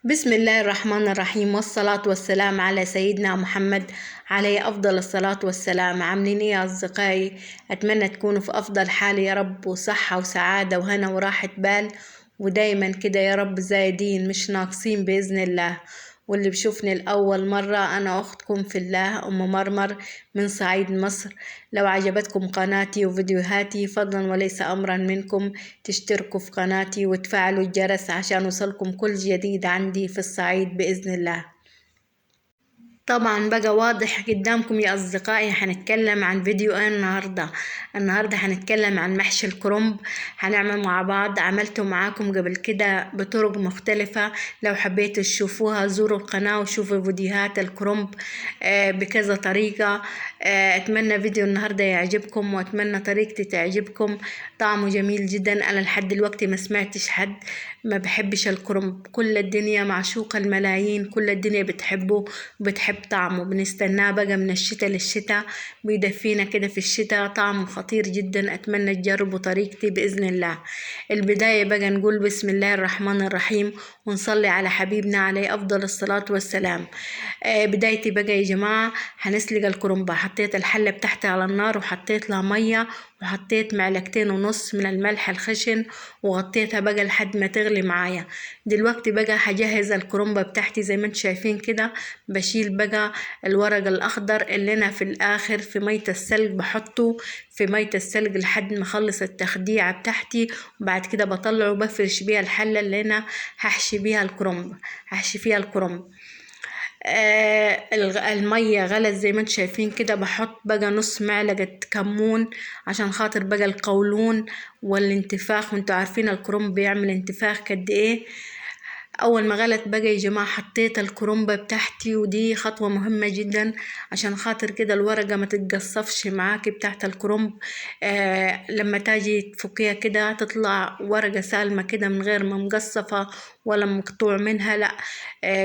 بسم الله الرحمن الرحيم، والصلاة والسلام على سيدنا محمد عليه أفضل الصلاة والسلام. عاملين إيه يا أصدقائي؟ أتمنى تكونوا في أفضل حال يا رب، وصحة وسعادة وهنا وراحة بال، ودايما كده يا رب زايدين مش ناقصين بإذن الله. واللي بشوفني الأول مرة، أنا أختكم في الله أم مرمر من صعيد مصر. لو عجبتكم قناتي وفيديوهاتي، فضلا وليس أمرا منكم تشتركوا في قناتي وتفعلوا الجرس عشان يوصلكم كل جديد عندي في الصعيد بإذن الله. طبعا بقى واضح قدامكم يا أصدقائي هنتكلم عن فيديو ايه النهاردة. النهاردة هنتكلم عن محشي الكرنب. هنعمل مع بعض، عملته معاكم قبل كده بطرق مختلفة، لو حبيتوا تشوفوها زوروا القناة وشوفوا فيديوهات الكرنب بكذا طريقة. أتمنى فيديو النهاردة يعجبكم، وأتمنى طريقتي تعجبكم. طعمه جميل جدا. أنا لحد دلوقتي ما سمعتش حد ما بحبش الكرنب، كل الدنيا معشوق الملايين، كل الدنيا بتحبه وبتحب طعمه. بنستناه بقى من الشتاء للشتاء، بيدفينا كده في الشتاء، طعمه خطير جدا. أتمنى تجربوا طريقتي بإذن الله. البداية بقى نقول بسم الله الرحمن الرحيم، ونصلي على حبيبنا عليه أفضل الصلاة والسلام. بدايتي بقى يا جماعة هنسلق الكرنبة. حطيت الحلة بتاعتي على النار وحطيت لها مية، وحطيت معلقتين ونص من الملح الخشن، وغطيتها بقى لحد ما تغلي معايا. دلوقتي بقى هجهز الكرنبة بتاعتي زي ما انتم شايفين كده. بشيل بقى الورق الأخضر اللي أنا في الآخر في مية السلق بحطه في مية السلق لحد ما اخلص التخديعة بتاعتي، وبعد كده بطلعه وبفرش بيها الحلة اللي أنا هحشي بيها الكرنب، هحشي فيها الكرنب. المية غلت زي ما انتم شايفين كده. بحط بقى نص معلقة كمون عشان خاطر بقى القولون والانتفاخ، وانتوا عارفين الكرنب بيعمل انتفاخ قد ايه. اول ما غلت بقى يا جماعة حطيت الكرنبة بتاعتي، ودي خطوة مهمة جدا عشان خاطر كده الورقة ما تتقصفش معاكي بتاعت الكرنب. لما تاجي تفكيها كده تطلع ورقة سالمة كده من غير ما مقصفة ولا مقطوع منها، لا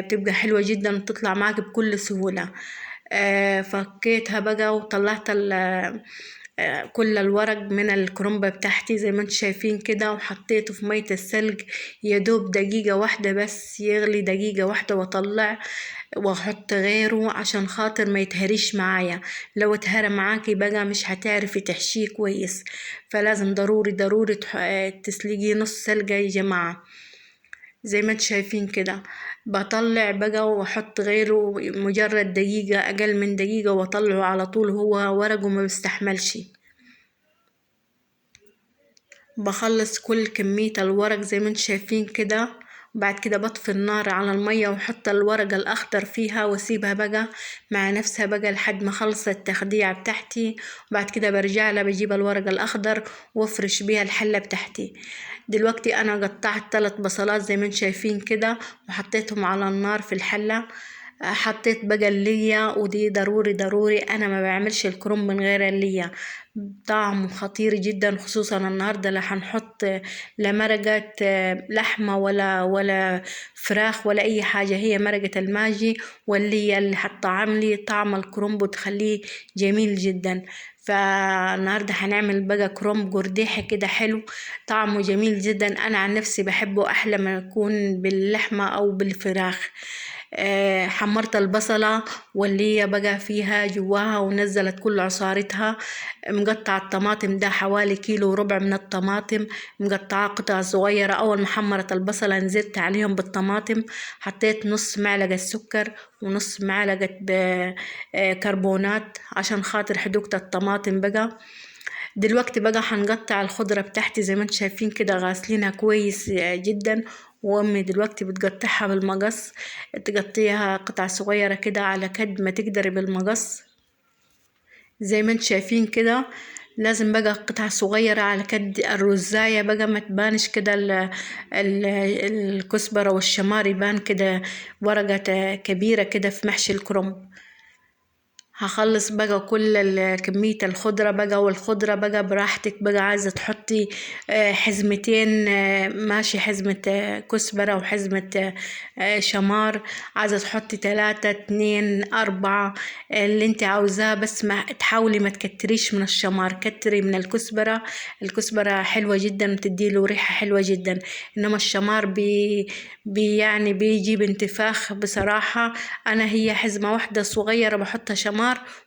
بتبقى حلوة جدا وتطلع معاك بكل سهولة. فكيتها بقى وطلعت كل الورق من الكرنبة بتاعتي زي ما انتم شايفين كده، وحطيته في مية السلق يدوب دقيقة واحدة بس، يغلي دقيقة واحدة واطلع واحط غيره عشان خاطر ما يتهريش معايا. لو اتهرى معاكي بقى مش هتعرفي تحشيه كويس، فلازم ضروري ضروري تسلقيه نص سلقة يا جماعة زي ما انتم شايفين كده. بطلع بقى واحط غيره مجرد دقيقة، اقل من دقيقة، واطلعه على طول، هو ورقه ما بيستحملش. بخلص كل كمية الورق زي ما انتم شايفين كده، وبعد كده بطفي النار على المية واحط الورق الاخضر فيها واسيبها بقى مع نفسها بقى لحد ما خلصت التخديعة بتاعتي. وبعد كده برجع لها بجيب الورق الاخضر وافرش بيها الحلة بتاعتي. دلوقتي انا قطعت 3 بصلات زي ما انتم شايفين كده وحطيتهم على النار في الحلة. حطيت بقى اللية، ودي ضروري ضروري، انا ما بعملش الكرنب من غير اللية، طعمه خطير جدا، خصوصا النهارده لا هنحط لا مرقة لحمة ولا فراخ ولا اي حاجة، هي مرقة الماجي واللية اللي هتطعم لي طعم الكرنب وتخليه جميل جدا. فالنهارده هنعمل بقى كرنب قرديحي كده حلو، طعمه جميل جدا، انا عن نفسي بحبه احلى ما يكون باللحمة او بالفراخ. حمرت البصلة واللي بقى فيها جواها ونزلت كل عصارتها. مقطع الطماطم ده حوالي 1.25 كيلو من الطماطم، مقطعاه قطع صغيرة. أول ما حمرت البصلة نزلت عليهم بالطماطم، حطيت نص معلقة سكر ونص معلقة كربونات عشان خاطر حدوقة الطماطم بقى. دلوقتي بقى هنقطع الخضرة بتاعتي زي ما انتم شايفين كده، غاسلينها كويس جدا، وامي دلوقتي بتقطعها بالمقص، تقطيها قطع صغيرة كده على قد ما تقدري بالمقص زي ما انتم شايفين كده. لازم بقى قطع صغيرة على قد الرزاية بقى، ما تبانش كده الكزبرة والشمار، يبان كده ورقة كبيرة كده في محشي الكرنب. هخلص بقى كل كمية الخضرة بقى، والخضرة بقى براحتك بقى، عايزة تحطي حزمتين ماشي، حزمة كزبرة وحزمة شمار، عايزة تحطي 3 2 4 اللي انت عاوزاه، بس ما تحاولي ما تكتريش من الشمار، كتري من الكزبرة. الكزبرة حلوة جدا، بتديله ريحة حلوة جدا، انما الشمار بي يعني بيجيب انتفاخ بصراحة. انا هي حزمة واحدة صغيرة بحطها شمار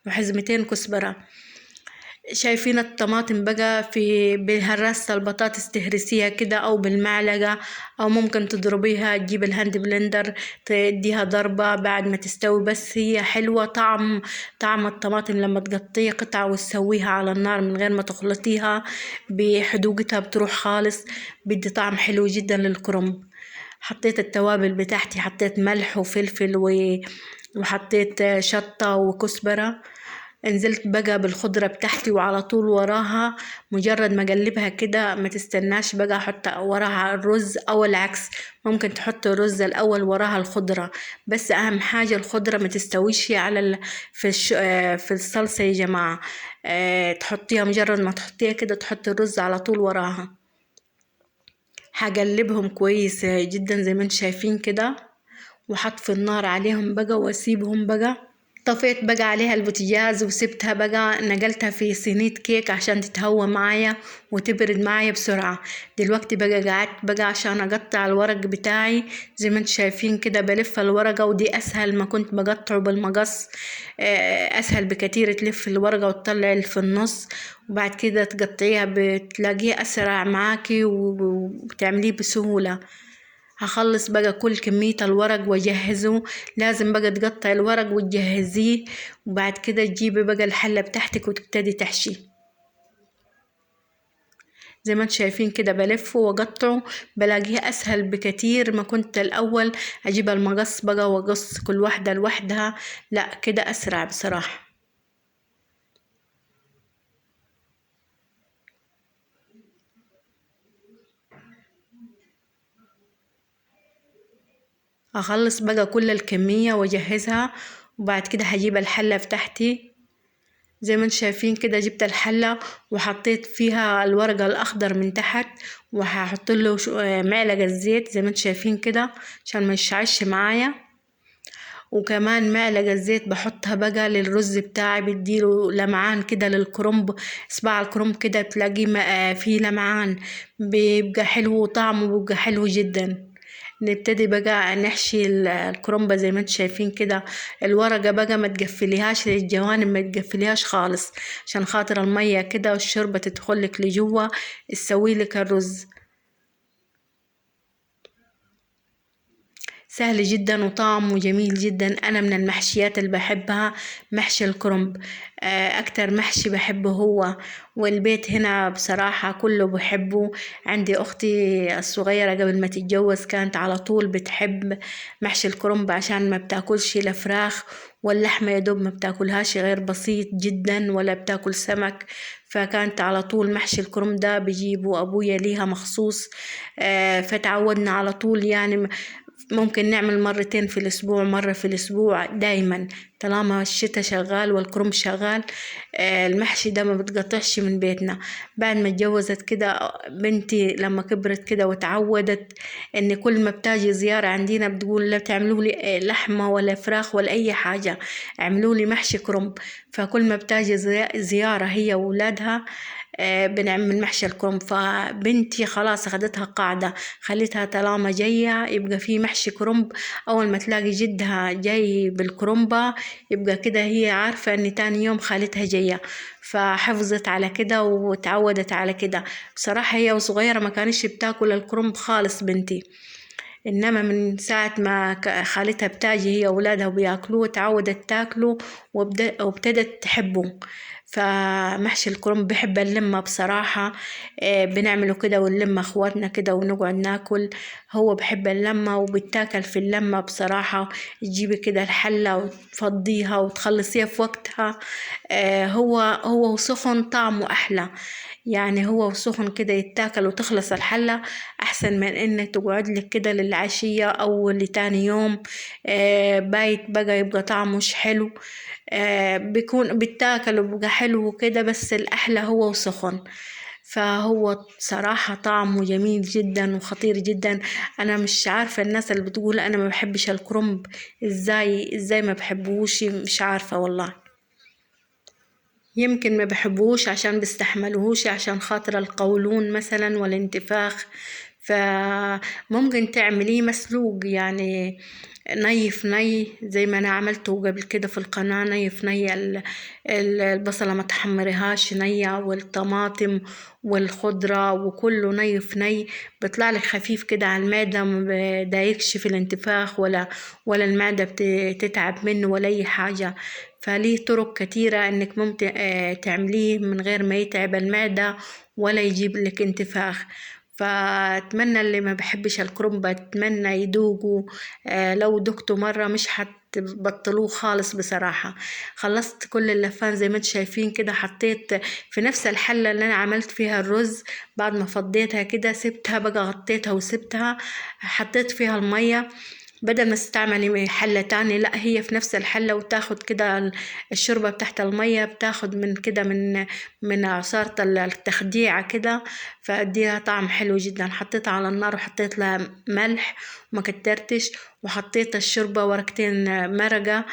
وحزمتين كزبرة. شايفين الطماطم بقى في بهراسة البطاطس، تهرسيها كده او بالمعلقة، او ممكن تضربيها، تجيب ال hand blender تديها ضربة بعد ما تستوي. بس هي حلوة، طعم الطماطم لما تقطيه قطعة وتسويها على النار من غير ما تخلطيها بحدوقتها بتروح خالص، بدي طعم حلو جدا للكرنب. حطيت التوابل بتاعتي، حطيت ملح وفلفل وحطيت شطة وكزبرة. نزلت بقى بالخضرة بتاعتي، وعلى طول وراها مجرد ما اقلبها كده ما تستناش بقى احط وراها الرز، او العكس ممكن تحط الرز الاول وراها الخضرة، بس اهم حاجة الخضرة ما تستويش على في الصلصة يا جماعة. تحطيها مجرد ما تحطيها كده تحط الرز على طول وراها. هقلبهم كويس جدا زي ما انتم شايفين كده، وحطفي النار عليهم بقى واسيبهم بقى. طفيت بقى عليها البوتاجاز وسبتها بقى، نقلتها في صينية كيك عشان تتهوى معايا وتبرد معايا بسرعة. دلوقتي بقى قعدت بقى عشان اقطع الورق بتاعي زي ما انتم شايفين كده، بلف الورقة، ودي اسهل ما كنت بقطعه بالمقص، اسهل بكتير. تلف الورقة وتطلع اللي في النص وبعد كده تقطعيها، بتلاقيه اسرع معاكي وبتعمليه بسهولة. هخلص بقى كل كمية الورق واجهزه. لازم بقى تقطعي الورق وتجهزيه، وبعد كده تجيبي بقى الحلة بتاعتك وتبتدي تحشي. زي ما انتم شايفين كده بلفه واقطعه، بلاقيه اسهل بكتير ما كنت الاول اجيب المقص بقى واقص كل واحدة لوحدها، لا كده اسرع بصراحة. اخلص بقى كل الكمية واجهزها، وبعد كده هجيب الحلة بتاعتي. زي ما انتم شايفين كده جبت الحلة وحطيت فيها الورقة الاخضر من تحت، وهحط له معلقة زيت زي ما انتم شايفين كده عشان ما يشعش معايا، وكمان معلقة زيت بحطها بقى للرز بتاعي، بيديله لمعان كده للكرنب، صباع الكرنب كده تلاقيه فيه لمعان، بيبقى حلو وطعمه بيبقى حلو جدا. نبتدي بقى نحشي الكرنبة زي ما انتم شايفين كده. الورقة بقى ما تقفليهاش للجوانب، ما تقفليهاش خالص عشان خاطر المية كده والشوربة تدخلك لجوه تسوي لك الرز. سهل جدا وطعمه جميل جدا. انا من المحشيات اللي بحبها محشي الكرنب، اكتر محشي بحبه هو، والبيت هنا بصراحة كله بحبه. عندي اختي الصغيرة قبل ما تتجوز كانت على طول بتحب محشي الكرنب عشان ما بتاكلش لا فراخ واللحمة، يا دوب ما بتاكلهاش غير بسيط جدا، ولا بتاكل سمك، فكانت على طول محشي الكرنب ده بيجيبه ابويا ليها مخصوص. فتعودنا على طول، يعني ممكن نعمل مرتين في الأسبوع، مرة في الأسبوع، دايما طالما الشتاء شغال والكرنب شغال المحشي ده ما بتقطعش من بيتنا. بعد ما اتجوزت كده بنتي لما كبرت كده وتعودت ان كل ما بتاجي زيارة عندنا بتقول لا تعملوا لي لحمة ولا فراخ ولا اي حاجة، اعملوا لي محشي كرنب. فكل ما بتاجي زيارة هي وولادها بنعمل محشي الكرنب. فبنتي خلاص اخدتها قاعدة، خليتها طالما جاية يبقى في محشي كرنب، اول ما تلاقي جدها جاي بالكرنبة يبقى كده هي عارفة ان تاني يوم خالتها جاية، فحفظت على كده وتعودت على كده. بصراحة هي وصغيرة ما كانتش بتاكل الكرنب خالص بنتي، انما من ساعة ما خالتها بتاجي هي واولادها وبياكلوه تعودت تاكله وابتدت تحبه. فمحشي الكرنب بحب اللمة بصراحة، بنعمله كده ونلم اخواتنا كده ونقعد ناكل، هو بحب اللمة وبتاكل في اللمة بصراحة. تجيبي كده الحلة وتفضيها وتخلصيها في وقتها، هو سخن طعمه احلى. يعني هو وسخن كده يتاكل وتخلص الحلة، احسن من انك تقعد لك كده للعشية او لتاني يوم بايت بقى يبقى طعمه مش حلو. بيكون بيتاكل وبقى حلو كده، بس الاحلى هو وسخن. فهو صراحة طعمه جميل جدا وخطير جدا. انا مش عارفة الناس اللي بتقول انا ما بحبش الكرنب ازاي ما بحبوش، مش عارفة والله. يمكن ما بحبوش عشان بيستحملوهوش، عشان خاطر القولون مثلا والانتفاخ. فممكن تعمليه مسلوق، يعني ني في ني زي ما انا عملته قبل كده في القناة، ني في ني البصلة ما تحمريهاش نية، والطماطم والخضرة وكله ني في ني، بيطلع لك خفيف كده على المعدة، ما بيضايقش في الانتفاخ ولا المعدة بتتعب منه ولا اي حاجة. فليه طرق كتيرة انك ممكن تعمليه من غير ما يتعب المعدة ولا يجيب لك انتفاخ. فاتمنى اللي ما بحبش الكرنب اتمنى يدوقوا، لو دقتوا مرة مش هتبطلوه خالص بصراحة. خلصت كل اللفان زي ما انتم شايفين كده، حطيت في نفس الحلة اللي انا عملت فيها الرز بعد ما فضيتها كده، سبتها بقى غطيتها وسبتها، حطيت فيها المية بدل ما تستعملي حلة تاني، لا هي في نفس الحلة، وتاخد كده الشوربة بتاعت المية، بتاخد من كده من عصارة التخديعة كده، فأديها طعم حلو جدا. حطيتها على النار وحطيت لها ملح وما كترتش، وحطيت الشوربة ورقتين مرقة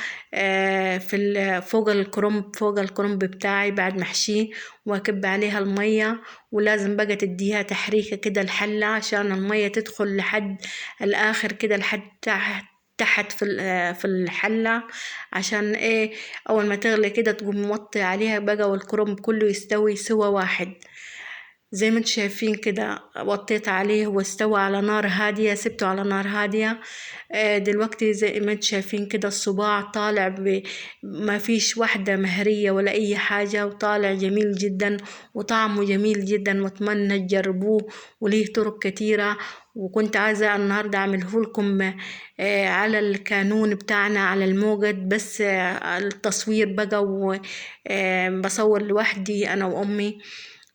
في فوق الكرنب، فوق الكرنب بتاعي بعد ما احشيه، واكب عليها المية. ولازم بقى تديها تحريكة كده الحلة عشان المية تدخل لحد الآخر كده، لحد تحت في الحلة، عشان ايه اول ما تغلي كده تقوم موطي عليها بقى، والكرنب كله يستوي سوا واحد. زي ما انتم شايفين كده وطيت عليه واستوى على نار هادية، سبته على نار هادية. دلوقتي زي ما انتم شايفين كده الصباع طالع ما فيش واحدة مهرية ولا اي حاجة، وطالع جميل جدا وطعمه جميل جدا، واتمنى تجربوه، وليه طرق كتيرة. وكنت عايزة النهاردة اعمله لكم على الكانون بتاعنا على الموجد، بس التصوير بقى بصور لوحدي انا وامي،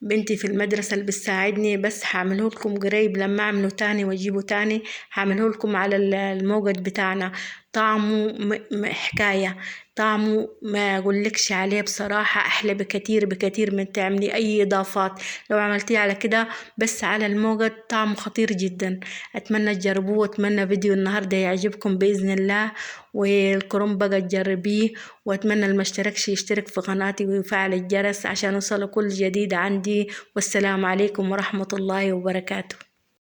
بنتي في المدرسة اللي بتساعدني، بس هعمله لكم قريب لما اعمله تاني واجيبه تاني، هعمله لكم على الموجد بتاعنا. طعمه حكاية، طعمه ما اقولكش عليه بصراحة، احلى بكتير بكتير من تعملي اي اضافات. لو عملتيه على كده بس على الموجد طعمه خطير جدا. اتمنى تجربوه، واتمنى فيديو النهارده يعجبكم باذن الله، والكرنب بقى تجربيه. واتمنى اللي ما اشتركش يشترك في قناتي ويفعل الجرس عشان يوصله كل جديد عندي. والسلام عليكم ورحمة الله وبركاته.